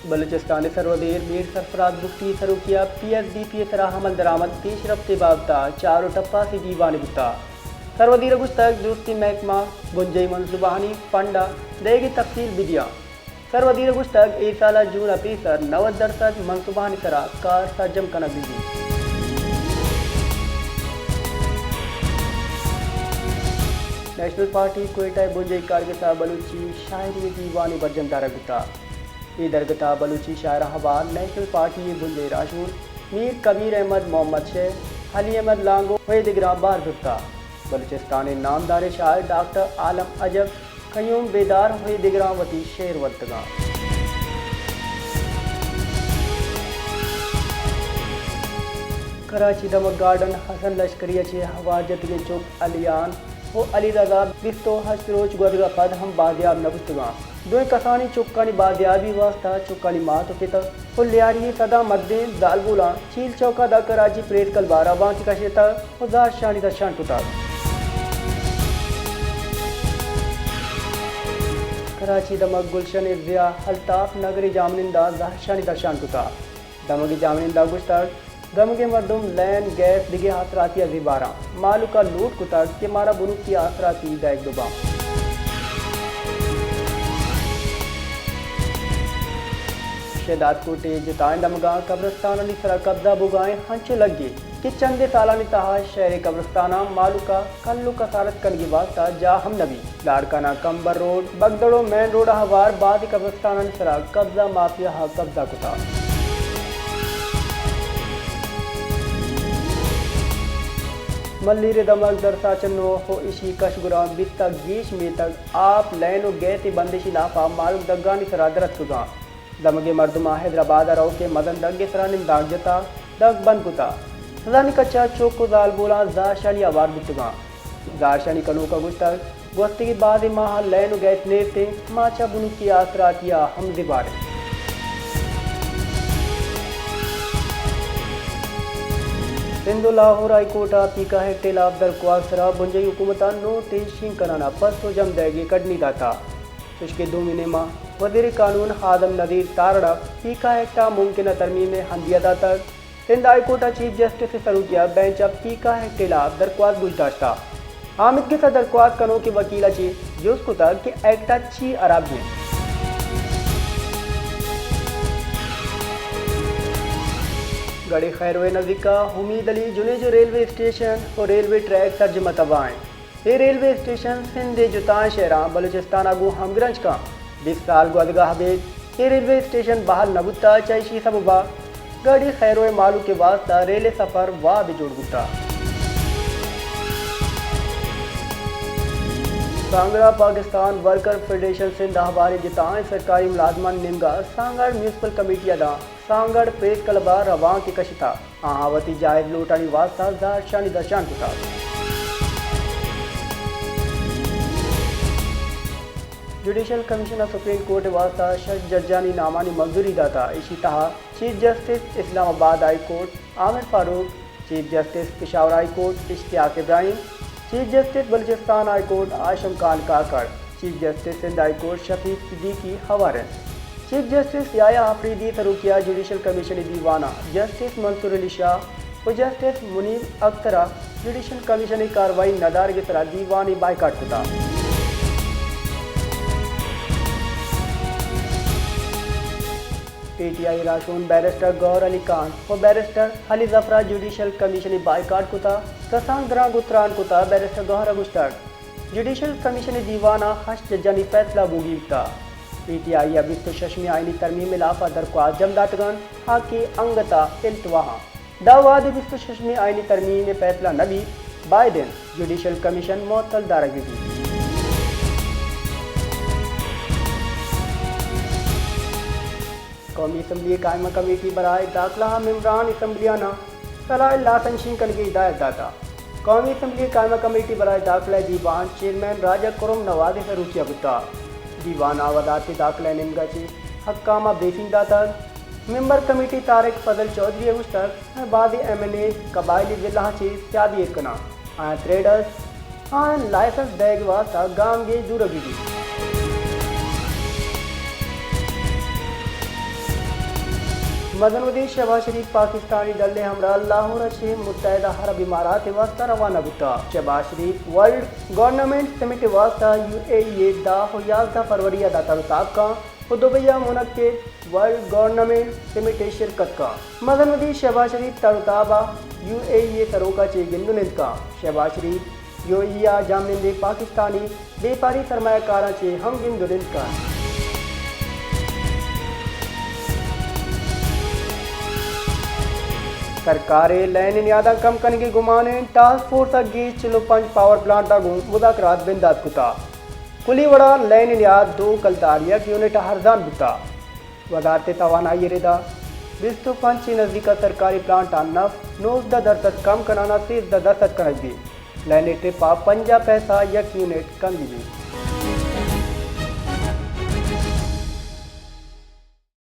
بلوچستان ءِ سروزیر میر سرفراز بگٹی ءِ سروکی ءَ پی ایس ڈی پی ءِ سرا عمل درآمد پیش رفت ءِ بابت ءَ چار ءُ ٹپاسی دیوانے بوتگ۔ سروزیر ءَ گوشتگ، درستی محکمہ بنجاہی منصوبہانی فنڈ ءَ دئیگ ءِ تفصیل بدیاں۔ سروزیر ءَ گوشتگ، اے سال ءَ جون ءَ پیسر نود درسد منصوبہانی سرا کار سرجم کنگ بہ بیت۔ نیشنل پارٹی کوئٹہ ءِ بنجاہی کارگس ءَ بلوچی شاعری ءِ دیوانے برجم دارگ بوتگ۔ اے درگت ءَ بلوچی شاعراں ہوار نیشنل پارٹی ءِ بنجاہی راہشون میر کبیر احمد، محمد شیخ، علی احمد لانگو ءُ دگراں بہر زرتگ۔ بلوچستان ءِ نامداریں شاعر ڈاکٹر عالم عجب، قیوم بیدار ءُ دگراں وتی شعر ونتگاں۔ کراچی دمگ گارڈن حسن لشکری ءَ چہ ہوار جتگیں چک علیان ءُ علی رضا بیست ءُ ہشت روچ گوزگ ءَ پد ہم بازیاب نہ بوتگاں۔ دوئیں کسانیں چکانی بازیابی ءِ واستہ چکانی مات ءُ پت ءُ لیاری ءِ سداں مردیں زالبولاں چیل چوک ءَ داں کراچی پریس کلب ءَ روانکے کش اتگ ءُ زہرشانی درشان کتگ۔ کراچی دمگ گلشن ءِ ضیاء الطاف نگر ءِ جاہمننداں زہرشانی درشان کتگ۔ دمگی جاہمننداں گوشتگ، دمگی مردم لین، گیس، دگہ آسراتی ءَ زیباراں۔ مہلوک ءَ لوٹ کتگ کہ مارا بنکی آسراتی دئیگ بہ باں۔ شہداد کوٹ ءِ جتائیں دمگاں قبرستانانی سرا قبضہ بوگا ایں، ہنچو لگے کہ چندے سالانی تہا شہر ءِ قبرستاناں مہلوک ءَ کل ءُ کسارت کنگی واستہ جاہ ہم نہ بیت۔ لاڑکانہ کمبر روڈ، بگدڑ ءُ مین روڈ ءَ ہوار بازیں قبرستانانی سرا قبضہ مافیا ءَ قبضہ کتگ۔ ملیر ءِ دمگ درسا چہ نوہ ءُ ایشی کشگراں بیست ءَ گیش میتگ آپ، لین ءُ گیس ءِ بندشی لاپ ءَ مہلوک دگانی سرا در اتکگاں۔ دمگی مردماں حیدرآباد ءَ روک ءِ مزن دگ ءِ سرا نندانک جتگ، دگ بند کتگ۔ سزانی کچ ءَ چک ءُ زالبولاں زہرشانی ہوار بوتگاں۔ زہرشانی کنوکاں گوشتگ، گوستگی بازیں ماہ ءَ لین ءُ گیس نیست ایں، ما چہ بنکی آسراتی ءَ ہم زبار ایں۔ سندھ ءُ لاہور ہائی کورٹ ءَ پیکا ایکٹ ءِ ہلاپ درکواز ءِ سرا بنجاہی حکومت ءَ نوٹس شنگ کنان ءَ پسو جم دئیگ ءِ کڈنی داتگ۔ چوشکہ دومی نیمہ وزیر قانون اعظم نذیر تارڑ ءَ پیکا ایکٹ ءَ ممکنہ ترمیم ءِ ہندی ءَ داتگ۔ سندھ ہائی کورٹ ءَ چیف جسٹس ءِ سروکی ءَ بینچ ءَ پیکا ایکٹ ءِ ہلاپ درکواز گوش داشتگ۔ آمیدگس ءَ درکواز کنوکیں وکیل ءَ چہ جست کتگ کہ ایکٹ ءَ چی ہرابی انت۔ گڑھے خیرو ءِ نزیک ءَ حمید علی جنیجو ریلوے اسٹیشن ءُ ریلوے ٹریک سرجم ءُ تباہ انت۔ اے ریلوے اسٹیشن سندھ ءِ جتائیں شہراں بلوچستان ءَ گوں ہمگرنچ کنت۔ بیست سال گوزگ ءَ ابید اے ریلوے اسٹیشن بحال نہ بوتگ، چہ ایشی سبب ءَ گڑھے خیرو ءِ مہلوک ءِ واستہ ریل ءِ سفر واب ءِ جوڑ بوتگ۔ سانگڑ ءَ پاکستان ورکر فیڈریشن سندھ ءِ ہواریں جتائیں سرکاری ملازمانی نیمگ ءَ سانگڑ میونسپل کمیٹی ءَ داں سانگڑ پریس کلب ءَ روانکے کشتگ۔ آہاں وتی جائز لوٹانی واستہ زہرشانی درشان کتگ۔ جوڈیشل کمیشن ءَ سپریم کورٹ ءِ واستہ شش ججانی نامانی منظوری داتگ۔ ایشی تہا chief justice Islamabad high court Amir Farooq, chief justice Peshawar high court Ishtiaq Ibrahim, chief justice Balochistan high court Hashim Khan Kakar, chief justice Sindh high court Shafiq Siddiqui ہوار انت۔ چیف جسٹس یحییٰ آفریدی ءِ سروکی ءَ جوڈیشل کمیشن ءِ دیوان ءَ جسٹس منصور علی شاہ ءُ جسٹس منیر اختر ءَ جوڈیشل کمیشن ءِ کاروائی نہ دارگ ءِ سرا دیوان ءَ بائیکاٹ کتگ۔ پی ٹی آئی ءِ راہشون بیرسٹر گوہر علی خان ءُ بیرسٹر علی ظفر ءَ جوڈیشل کمیشن ءَ بائیکاٹ کتگ۔ کسان گرانگ ءُ تران کتگ۔ بیرسٹر گوہر ءَ گوشتگ، جوڈیشل کمیشن ءِ دیوان ءَ ہشت ججانی فیصلہ بوگی بوتگ۔ پی ٹی آئی ءَ بیست ءُ ششمی آئینی ترمیم ءِ ہلاپ ءَ درکواست جم داتگ انت، آ کہ انگت ءَ التواہ انت۔ داں وہدے بیست ءُ ششمی آئینی ترمیم ءِ فیصلہ نہ بیت، باید انت جوڈیشل کمیشن معطل دارگ بہ بیت۔ قومی اسمبلی ءِ قائمہ کمیٹی برائے داخلہ ءَ ممبران اسمبلی آناں صلاح لائسنس شنگ کنگ ءِ ہدایت داتگ۔ قومی اسمبلی ءِ قائمہ کمیٹی برائے داخلہ ءِ دیوان چیئرمین راجہ کرم نواز ءِ سروکی ءَ بوتگ۔ دیوان ءَ وزارت داخلہ ءِ نیمگ ءَ چہ احکام ءَ بریفنگ داتگ۔ ممبر کمیٹی طارق فضل چوہدری ءَ گوشتگ، بازیں ایم این اے قبائلی ضلعاں چہ سیادی ایر کناں، آیاں تریڈرز، آیاں لائسنس دئیگ ءِ واستہ گامگیج زورگ بہ بیت۔ مزن وزیر شہباز شریف پاکستانی ڈل ءِ ہمراہ لاہور ءَ چہ متحدہ عرب امارات ءِ واستہ روانہ بوتگ۔ شہباز شریف ورلڈ گورنمنٹ سمٹ ءِ واستہ یو اے ای ءِ دہ ءُ یازدہ فروری ءَ داتگ تاب کن ءُ دبئی ءَ منعقد ورلڈ گورنمنٹ سمٹ ءَ شرکت کن۔ مزن وزیر شہباز شریف تر ءُ تاب ءَ یو اے ای ءِ سروک ءَ چہ گند ءُ نند کن۔ شہباز شریف یو اے ای ءَ جاہمنندیں پاکستانی بیپاری سرمایہ کاراں چہ ہم گند ءُ نند کن۔ سرکار ءِ لین ءِ نیاداں کم کنگ ءِ گمان اِنت، ٹاسک فورس ءَ گیش چل ءُ پنچ پاور پلانٹاں گوں مذاکرات بندات کتگ۔ کلی وڑا لین ءِ نیاد دو کلدار یک یونٹ ءَ ارزان بوتگ۔ وزارت توانائی ءِ ردا بیست ءُ پنچ ءِ نزیک ءَ سرکاری پلانٹاں نرخ نوزدہ درسد کم کنان ءَ سیزدہ درسد کنگ بیت۔ لین ءِ ٹرپ ءَ پنجاہ پیسہ یک یونٹ کمی بیت۔